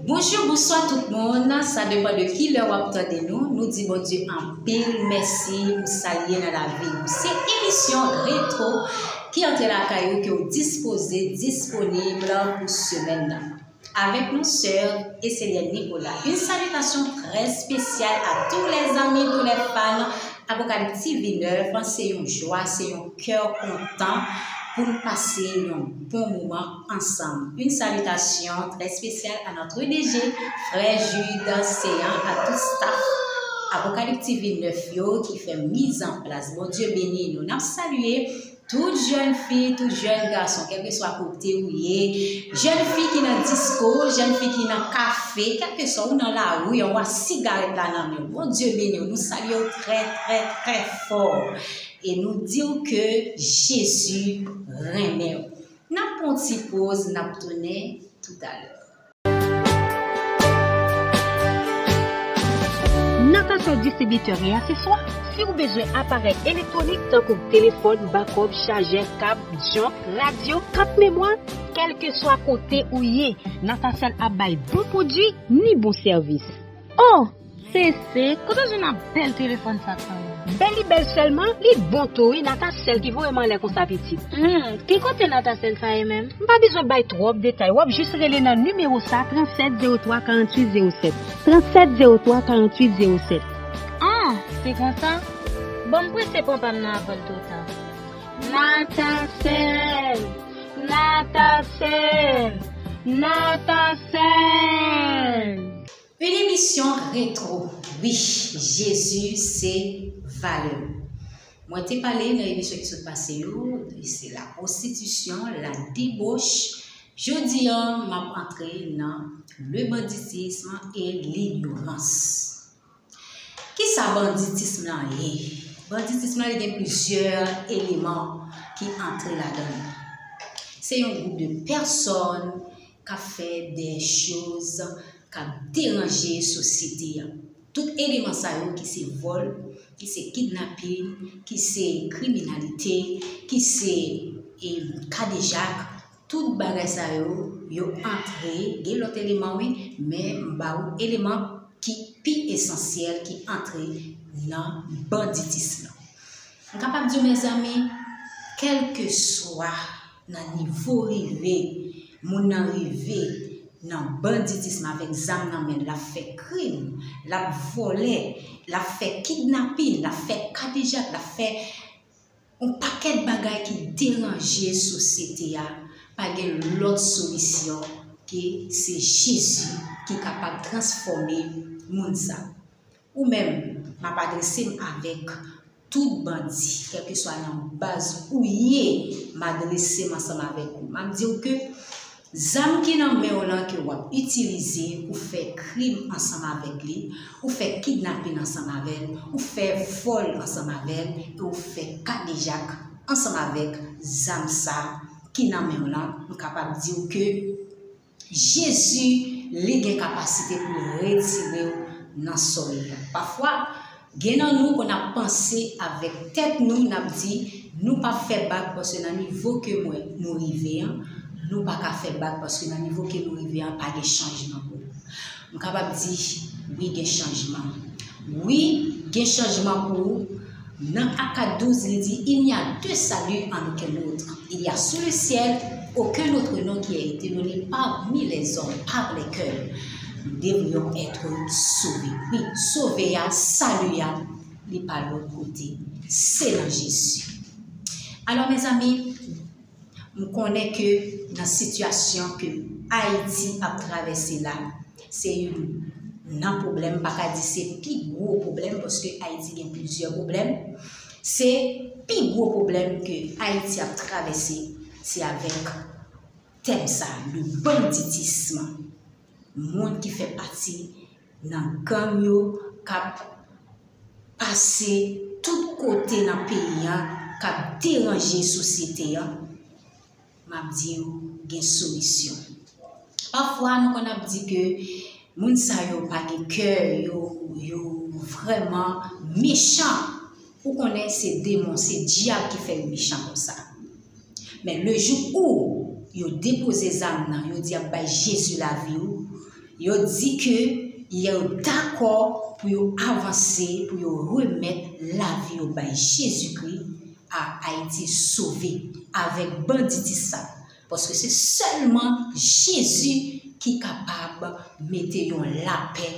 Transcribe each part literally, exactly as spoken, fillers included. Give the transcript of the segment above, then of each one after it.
Bonjou, bonswa tout moun. Sa depann de ki lè w ap tande nou. Nou di Bondye anpil mèsi pou sa l ye nan lavi nou. Se emisyon Retro ki antre lakay ou ke w dispoze disponib pou semèn nan. Avèk nou, sè Eselienne Nicolas. Une salutation très spéciale à tous les amis, tous les fans Apocalypse T V neuf, se yon jwa, se yon kè kontan pou n pase yon bon moman ansanm. Une salutation très spéciale à notre D G, frè Jude Céant, à tout staff Apocalypse T V neuf yo ki fè mizanplas. Bondye beni nou. N ap salye tout jèn fi, tout jèn gason, kèlkeswa kote ou ye, jèn fi ki nan disko, jèn fi ki nan kafe, kèlkeswa ou nan lari, ou a sigarèt la nan men w. Bondye beni w. Nou salye w trè, trè, trè fò. E nou di w ke Jezi renmen w. N ap pran yon ti poz, n ap tounen toutalè. Natacha distribitè e aseswa. Si w bezwen aparèy elektwonik tankou telefòn, bakòp, chajè, kab, jant, radyo, kat memwa, kèlkeswa kote ou ye, Natacel ap bay bon pwodui ni bon sèvis. Oh! Sese, kote w jwenn bèl telefòn sa kanmenm? Bèl li bèl sèlman, li bon tou wi, Natacel ki voye m anlè konsa pitit. Hmm, ki kote Natacel sa ye menm? M pa bezwen bay twòp detay, w ap jis rele nan nimewo sa, trant sèt zewo twa, karant uit zewo sèt. Trant sèt zewo twa, karant uit zewo sèt. Ah, se konsa? Bon, m prese pran pa m nan avan l twò ta. Natacel! Natacel! Natacel! Une émission rétro. Wi, Jezi se valè m. Mwen te pale nan emisyon ki sot pase yo, se la pwostitisyon, la debauche. Jodi a, m ap antre nan le banditisme et l'ignorance. Kisa banditism lan ye? Banditism lan, li gen plizyè eleman ki antre ladan l. Se yon gwoup de pèsòn k ap fè de choz k ap deranje sosyete a. Tout eleman sa yo ki se vòl, ki se kidnapin, ki se kriminalite, ki se, e, kadejak, tout bagay sa yo, yo antre, gen lòt eleman wi, men m ba ou eleman ki pi esansyèl ki antre nan banditis lan. M kapab di w, mezanmi, kèlkeswa nan nivo rive moun nan rive nan banditis avèk zam nan men l, l ap fè krim, l ap vòlè, l ap fè kidnapin, l ap fè kadejak, l ap fè yon pakèt bagay ki deranje sosyete a, pa gen lòt solisyon ke se Jezi ki kapab transfòme moun sa. Ou menm, m ap adrese m avèk tout bandi, kèlkeswa nan baz ou ye, m adrese m ansanm avèk ou. M ap di w ke zam ki nan men w lan ke w ap itilize pou fè krim ansanm avèk li, ou fè kidnapin ansanm avè l, ou fè vòl ansanm avè l, e ou fè kadejak ansanm avèk zam sa ki nan men w lan, m kapab di w ke Jezi, li gen kapasite pou l retire w nan sòy la. Pafwa, gen nan nou konn ap panse avèk tèt nou, n ap di, nou p ap fè bak paske nan nivo ke mwen, nou rive an, nou pa ka fè bak paske nan nivo ke nou rive an, pa gen chanjman pou nou. M kapab di, wi, gen chanjman. Wi, gen chanjman pou ou. Nan Akat douz, li di, il n'y a deux saluts en aucun autre. Il y a sous le ciel aucun autre nom qui ait été donné parmi les hommes par lesquels nous devrions être sauvés. Wi, sove a, sali a, li pa lòt kote. Se nan Jezi. Alò, mezanmi, m konnen ke nan sitiyasyon ke Ayiti ap travèse la, se youn nan pwoblèm, m pa ka di se pi gwo pwoblèm, paske Ayiti gen plizyè pwoblèm. Se pi gwo pwoblèm ke Ayiti ap travèse, se avèk tèm sa, le banditisme. Moun ki fè pati nan gang yo k ap pase tout kote nan peyi an, k ap deranje sosyete an, m ap di w gen solisyon. Pafwa, nou konn ap di ke moun sa yo pa gen kè, yo, yo vrèman mechan. Ou konnen se demon, se dyab ki fè yo mechan konsa. Men le jou ou yo depoze zam nan, yo di y ap bay Jezi lavi w, Yo di ke yo dakò pou yo avanse, pou yo remèt lavi yo bay Jezikri, a Ayiti sove avèk banditis sa. Paske se sèlman Jezi ki kapab mete yon lapè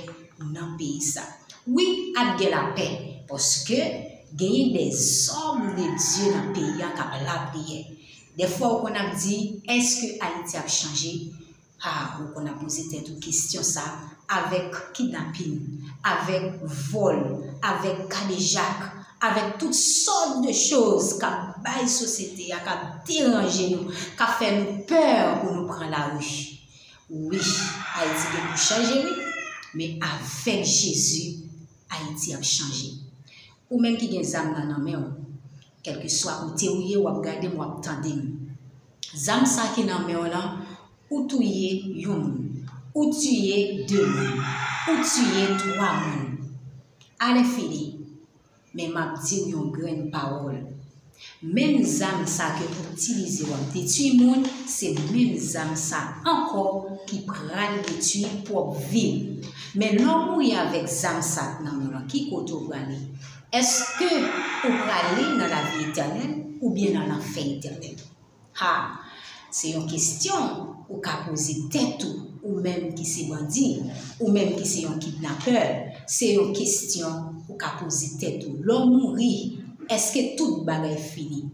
nan peyi sa. Wi, ap gen lapè, paske genyen dèzòm de Dye nan peyi a k ap lapriyè. Dèfwa, ou konn ap di, èske Ayiti ap chanje? A, ou konn ap poze tèt ou kesyon sa, avèk kidnapin, avèk vòl, avèk kadejak, avèk tout sòt de choz k ap bay sosyete a, k ap deranje nou, k ap fè nou pè pou nou pran lari. Wi, Ayiti gen pou chanje, wi, men avèk Jezi, Ayiti ap chanje. Ou menm ki gen zam nan nan men w, kèlkeswa kote ou ye, w ap gade m, w ap tande m. Zam sa ki nan men w lan, ou touye yon moun, ou tiye de moun, ou tiye twa moun. Alèfini, men m ap di w yon grenn pawòl. Menm zam sa ke w itilize w ap detwi moun, se menm zam sa ankò ki pral detwi pwòp vi w. Men lè w mouri avèk zam sa k nan men w lan, ki kote w prale? Èske ou prale nan lavi etènèl oubyen nan lanfè etènèl? Ha! Se yon kesyon ou ka poze tèt ou, ou menm ki se bandi, ou menm ki se yon kidnapè, se yon kesyon ou ka poze tèt ou. Lè w mouri, èske tout bagay fini?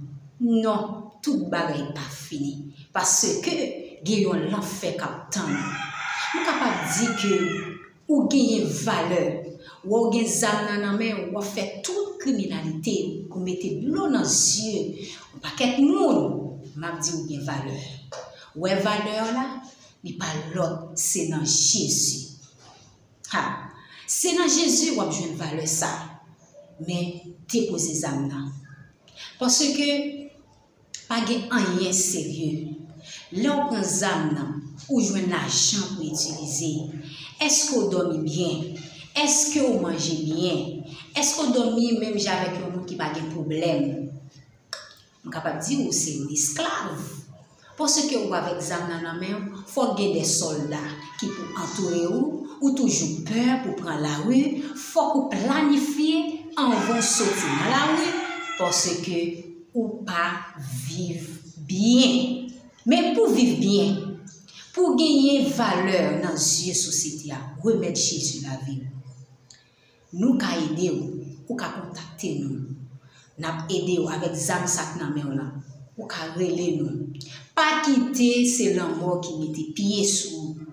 Non, tout bagay pa fini. Paske gen yon lanfè k ap tann ou. M kapab di ke ou genyen valè. Wè w gen zam nan nan men w, w ap fè tout kriminalite, ou mete dlo nan zye yon pakèt moun, m ap di ou gen valè. Wè valè w la, li pa lòt, se nan Jezi. Ha! Se nan Jezi w ap jwenn valè sa. Men depoze zam nan. Paske pa gen anyen serye. Lè w pran zam nan, ou jwenn lajan pou itilize. Èske w dòmi byen? Èske w manje byen? Èske w dòmi menm jan avèk yon moun ki pa gen pwoblèm? M kapab di w se yon esklav. Paske ou avèk zam nan nan men w, fòk gen de sòlda ki pou antoure w, ou toujou pè pou pran lari, fòk ou planifye anvan w soti nan lari, paske ou pa viv byen. Men pou w viv byen, pou w genyen valè nan zye sosyete a, remèt Jezi lavi w. Nou ka ede w, ou ka kontakte nou. N ap ede w avèk zam sa k nan men w lan. Ou ka rele nou. Pa kite se lanmò ki mete pye sou ou.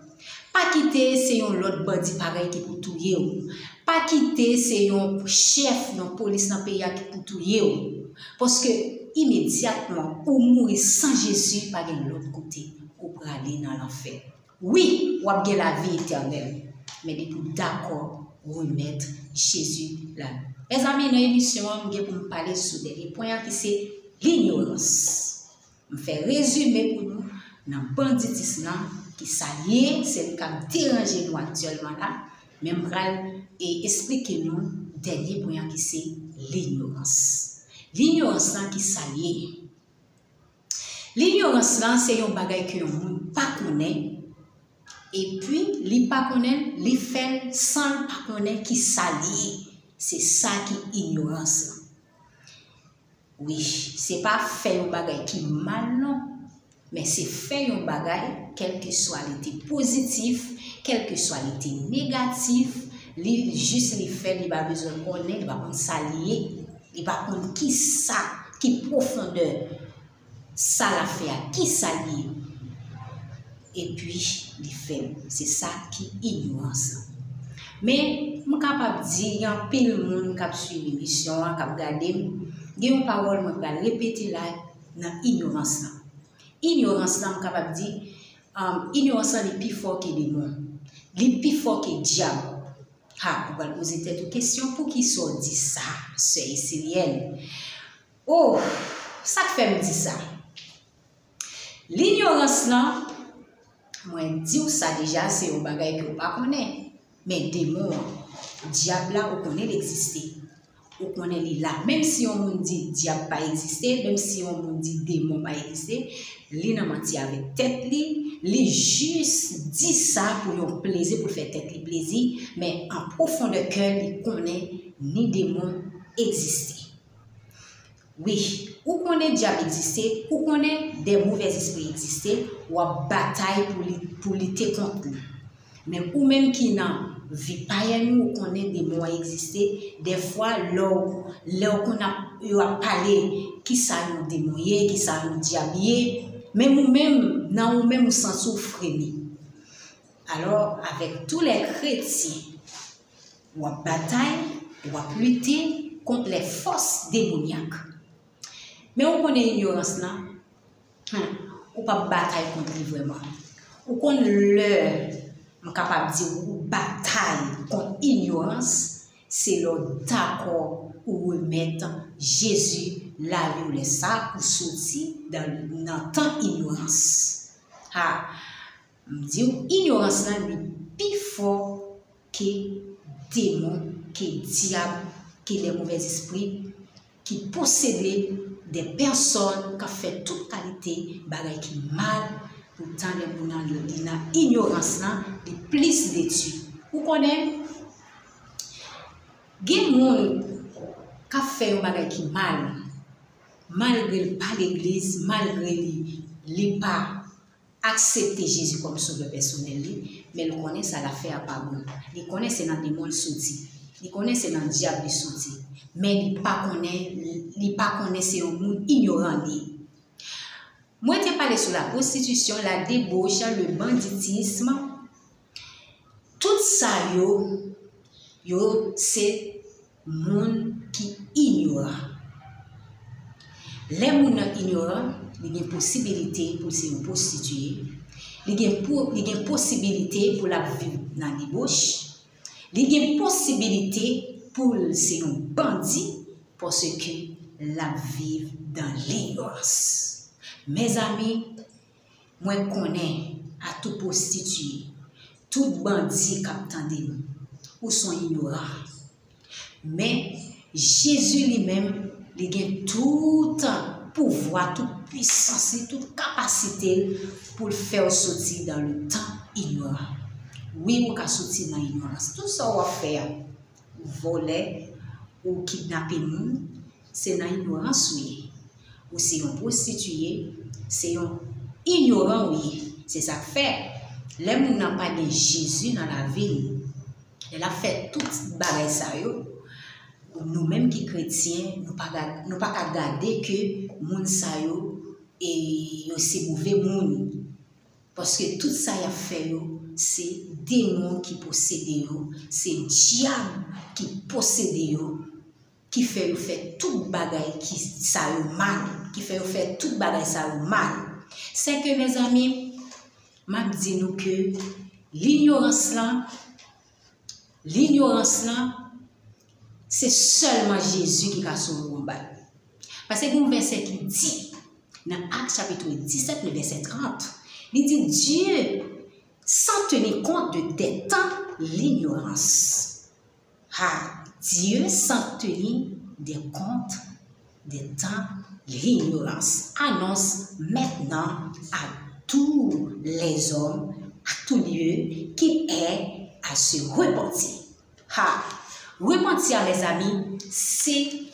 Pa kite se yon lòt bandi parèy ki pou touye w. Pa kite se yon chèf nan polis nan peyi a ki pou touye w. Paske imedyatman ou mouri san Jezi, pa gen lòt kote ou prale nan lanfè. Wi, w ap gen lavi etènèl, men depi w dakò remèt Jezi lavi. Mezanmi, nan emisyon an, m gen pou m pale sou dènye pwen an ki se linyorans. M fè rezime pou nou nan banditis lan ki sa l ye, se li k ap deranje nou aktyèlman la, men m pral e, esplike nou dènye pwen an ki se linyorans. Linyorans lan ki sa l ye? Linyorans lan se yon bagay ke yon moun pa konnen, epi li pa konnen l, li fè l san l pa konnen ki sa l ye. Se sa ki inyorans lan. Wi, se pa fè yon bagay ki mal non, men se fè yon bagay, kèlkeswa li te pozitif, kèlkeswa li te negatif, li jis li fè, li pa bezwen konnen, li pa konn sa l ye, li pa konn ki sa, ki pwofondè sa l ap fè a, ki sa l ye. Epi, li fè l. Se sa ki inyorans lan. Men, m kapab di, gen anpil moun k ap swiv emisyon an, k ap gade m, gen yon pawòl mwen pral repete la nan inyorans lan. Inyorans lan, m kapab di, um, inyorans lan, li pi fò ke demon. Li pi fò ke dyab. Ha, ou pral poze tèt ou kesyon, poukisa w di sa, sè Eselyèn? Oh, sa k fè m di sa? Linyorans lan, mwen di w sa deja, se yon bagay ke w pa konnen. Men demon an, dyab la, ou konnen l egziste. Ou konnen li la. Menm si yon moun di dyab pa egziste, menm si yon moun di demon pa egziste, li nan manti avèk tèt li, li jis di sa pou yon plezi, pou l fè tèt li plezi, men an pwofondè kè li konnen ni demon egziste. Wi, ou konnen dyab egziste, ou konnen de movèzespri egziste, w ap batay pou li, pou lite kont li. Men ou menm ki nan vi payèn ou, ou konnen demon an egziste, dèfwa lè w, lè w konn ap, yo ap pale, kisa yon demon ye, kisa yon dyab ye, menm ou menm, nan ou menm ou santi w fremi. Alò, avèk tou lè kretyen, w ap batay, w ap lite kont lè fòs demonyak. Men ou konnen inyorans lan, hmm, ou p ap batay kont li vrèman. Ou konn lè m kapab di w ou batay kont inyorans, se lè w dakò ou remèt Jezi lavi w, lè sa ou soti dan, nan tan inyorans. Ha, m di w, inyorans lan li pi fò ke demon, ke dyab, ke lè movèzespri ki posede de pèsòn k ap fè tout kalite bagay ki mal. Poutan lè moun nan li nan inyorans lan, li plis detwi. Ou konnen, gen moun k ap fè yon bagay ki mal, malgre l pa legliz, malgre li, li pa aksepte Jezi kòm sovè pèsonèl li, men l konnen sa l ap fè a pa bon. Li konnen se nan demon l soti. Li konnen se nan dyab li soti. Men li pa konnen, li pa konnen se yon moun inyoran li ye. Mwen te pale sou la pwostitisyon, la debauche, le banditisme. Tout sa yo, yo se moun ki inyoran. Lè moun nan inyoran, li gen posibilite pou l se yon pwostitiye, li gen po-, li gen posibilite pou l ap viv nan debòch, li gen posibilite pou l se yon bandi, paske l ap viv dan linyorans. Mezanmi, mwen konnen a tout pwostitiye, tout bandi k ap tande m, ou se yon inyoran. Men, Jezi li menm, li gen tout pouvwa, tout pwisans li, tout kapasite l pou l fè w soti dan le tan inyoran. Wi, ou ka soti nan inyorans. Tout sa w ap fè a, ou vòlè, ou kidnape moun, se nan inyorans ou ye. Ou se yon pwostitiye, se yon inyoran ou ye. Se sa k fè, lè moun nan pa gen Jezi nan lavi l, lè l ap fè tout bagay sa yo, nou menm ki kretyen, nou pa ga-, nou pa ka gade ke moun sa yo, e, yo se move moun. Paske tout sa y ap fè yo, se demon ki posede yo, se dyab ki posede yo, ki fè yo fè tout bagay ki sa yo mal, ki fè yo fè tout bagay sa yo mal. Sèke, mezanmi, m ap di nou ke linyorans lan, linyorans lan, se sèlman Jezi ki ka sove w anba l. Paske gen yon vèsè ki di, nan Ak chapit disèt, le vèsè trant, li di, Dieu, sans tenir compte des temps l'ignorance. Ah, Dieu, sans tenir des comptes des temps l'ignorance, annonce maintenant à tous les hommes, à tout lieu, qu'il est à se repentir. Ha! Repanti a, mezanmi, se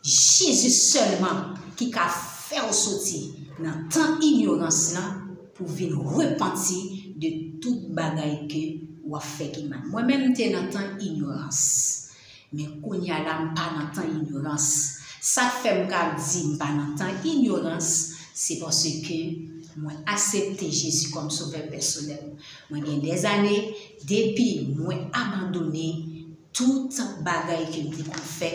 Jezi sèlman ki ka fè w soti nan tan inyorans lan pou vin repanti de tout bagay ke w ap fè ki mal. Mwen menm, m te nan tan inyorans. Men kounye a la, m pa nan tan inyorans. Sa k fè m ka di m pa nan tan inyorans, se paske mwen aksepte Jezi kòm sovè pèsonèl. Mwen gen dèzane depi mwen abandone tout bagay ke m te konn fè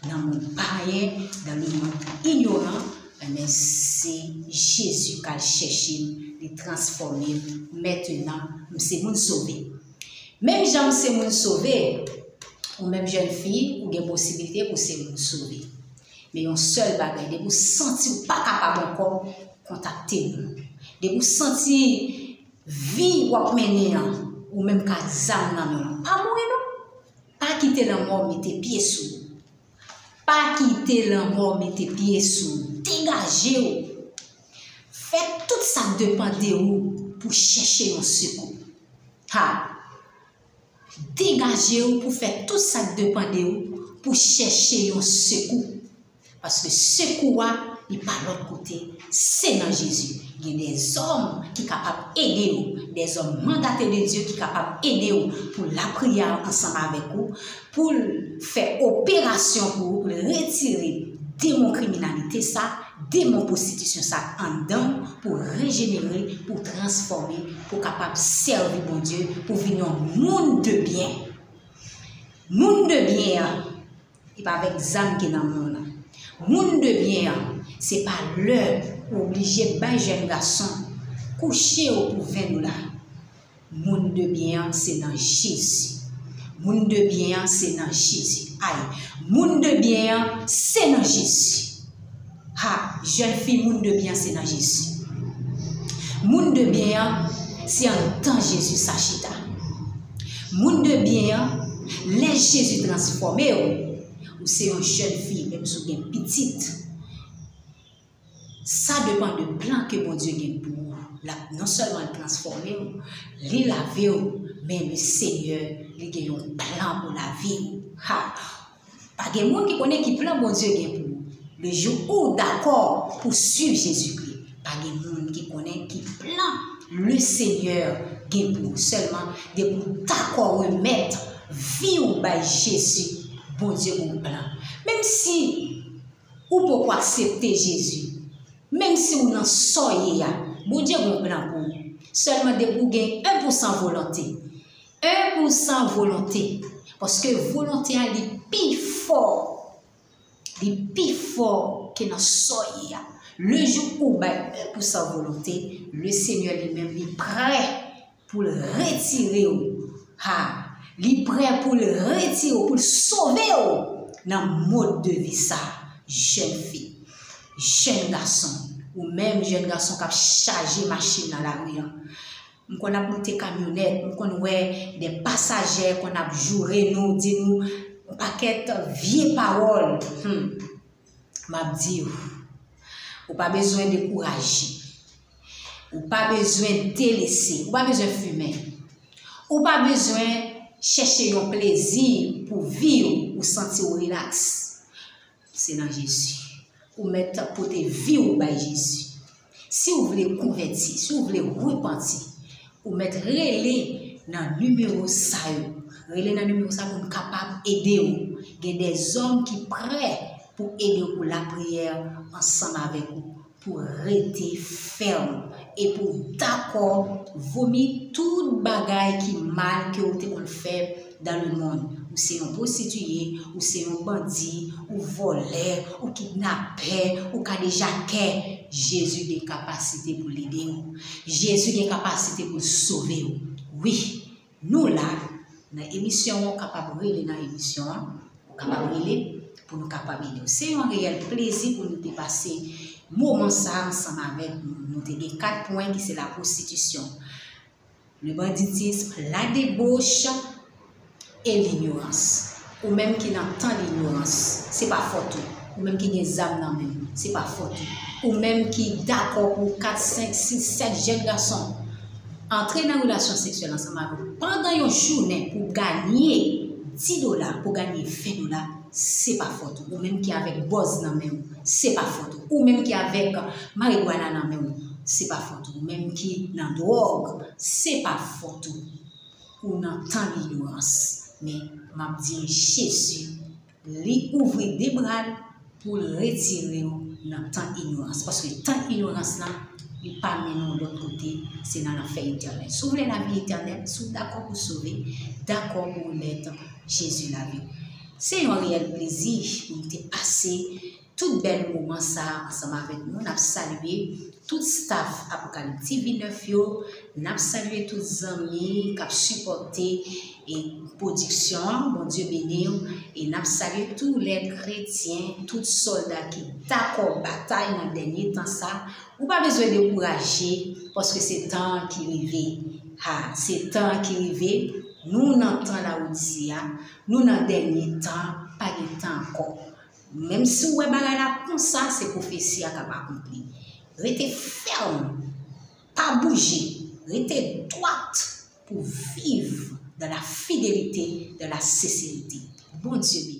nan mond payen, dans le monde ignorant, ebyen, se Jezi k al chèche m, li transfòme m. Mentnan, m se moun sove. Menm jan m se moun sove, ou menm jèn fi, ou gen posibilite pou se moun sove. Men yon sèl bagay, depi w santi w pa kapab ankò, kontakte nou. Depi w santi vi w ap mennen an, ou menm k ak zam nan men w, pa mouri non. Pa kite lanmò mete pye sou ou. Pa kite lanmò mete pye sou ou. Degaje w. Fè tout sa k depann de ou pou chèche yon sekou. Ha! Degaje w pou fè tout sa k depann de ou pou chèche yon sekou. Paske sekou a, li pa lòt kote, se nan Jezi. Gen dèzòm ki kapab ede w, dèzòm mandate de Dye ki kapab ede w pou lapriyè ansanm avèk ou, pou l fè operasyon pou ou, pou l retire demon kriminalite sa, demon pwostitisyon sa anndan w, pou rejenere, pou transfòme, pou kapab sèvi Bondye, pou vin yon moun de byen. Moun de byen an, e pa avèk zam ki nan men w nan. Moun de byen an, se pa lè ou oblije bay jèn gason kouche w pou ven dola. Moun de byen an, se nan Jezi. Moun de byen an, se nan Jezi. Ay, moun de byen an, se nan Jezi. Ha, jèn fi, moun de byen an, se nan Jezi. Moun de byen an, se anndan Jezi sa chita. Moun de byen an, lè Jezi transfòme w, ou se yon jèn fi, menm si w gen pitit, sa depann de plan ke Bondye gen pou ou. L ap non sèlman l transfòme w, li lave w, men le Senyè, li gen yon plan pou lavi w. Ha! Pa gen moun ki konnen ki plan Bondye gen pou ou. Le jou ou dakò pou swiv Jezikri, pa gen moun ki konnen ki plan le Senyè gen pou ou. Sèlman, depi w dakò remèt vi w bay Jezi, Bondye gen yon plan. Menm si ou poko aksepte Jezi, menm si ou nan sa w ye a, Bondye gen yon plan pou ou. Sèlman depi w gen en pou san volonte. En pou san volonte. Paske volonte a li pi fò. Li pi fò ke nan sa w ye a. Le jou ou bay en pou san volonte, le Senyè li menm li prè pou l retire w. Ha, li prè pou l retire w, pou l sove w nan mòd de vi sa. Jèn fi, jèn gason, ou menm jèn gason k ap chaje machin nan lari an. M konn ap moute kamyonèt, m konn wè de pasajè konn ap joure nou, di nou yon pakèt vye pawòl. Hmm. M ap di w, ou pa bezwen dekouraje. Ou pa bezwen delese. Ou pa bezwen fimen. Ou pa bezwen chèche yon plezi pou vi w, ou santi w rilaks. Se nan Jezi. Ou mèt pote vi w bay Jezi. Si w vle konvèti, si w vle repanti, ou mèt rele nan nimewo sa yo. Rele nan nimewo sa pou n kapab ede w. Gen dèzòm ki prè pou ede w pou lapriyè ansanm avèk ou, pou rete fèm e pou w dakò vomi tout bagay ki mal ke w te konn fè dans le monde. Ou se yon pwostitiye, ou se yon bandi, ou vòlè, ou kidnapè, ou kadejakè. Jezi gen kapasite pou l ede w. Jezi gen kapasite pou l sove w. Wi, nou la nan emisyon an, ou kapab rele nan emisyon an, ou kapab rele pou nou kapab ede w. Se yon reyèl plezi pou nou te pase moman sa a ansanm avèk nou. Nou te gen kat pwen ki se la pwostitisyon, le banditisme, la debauche et l'ignorance. Ou menm ki nan tan linyorans, se pa fòt ou. Ou menm ki gen zam nan men w, se pa fòt ou. Ou menm ki dakò pou kat, senk, sis, sèt jèn gason antre nan relasyon seksyèl ansanm avè w pandan yon jounen pou ganye dis dola, pou ganye ven dola, se pa fòt ou. Ou menm ki avèk bòz nan men w, se pa fòt ou. Ou menm ki avèk marigwana nan men w, se pa fòt ou. Ou menm ki nan dwòg, se pa fòt ou. Ou nan tan linyorans. Men, m ap di w, Jezi, li ouvri de bra l pou l retire w nan tan inyorans. Paske tan inyorans lan, li pa mennen w lòt kote, se nan lanfè etènèl. Si w vle lavi etènèl, si w dakò pou w sove, dakò pou w remèt Jezi lavi w. Se yon reyèl plezi pou m te pase tout bèl moman sa a ansanm avèk nou. N ap salye tout staff Apocalypse T V nèf yo. N ap salye tout zanmi k ap sipòte e pwodiksyon an. Bondye beni w. E n ap salye tou lè kretyen, tout sòlda ki dakò batay nan dènye tan sa. Ou pa bezwen dekouraje, paske se tan an ki rive. Ha, se tan an ki rive. Nou nan tan Laodisye a. Nou nan dènye tan. Pa gen tan ankò. Menm si w wè bagay la konsa, se pwofesi a k ap akonpli. Rete fèm, pa bouje, rete dwat pou viv dans la fidélité, dans la sincérité. Bondye beni.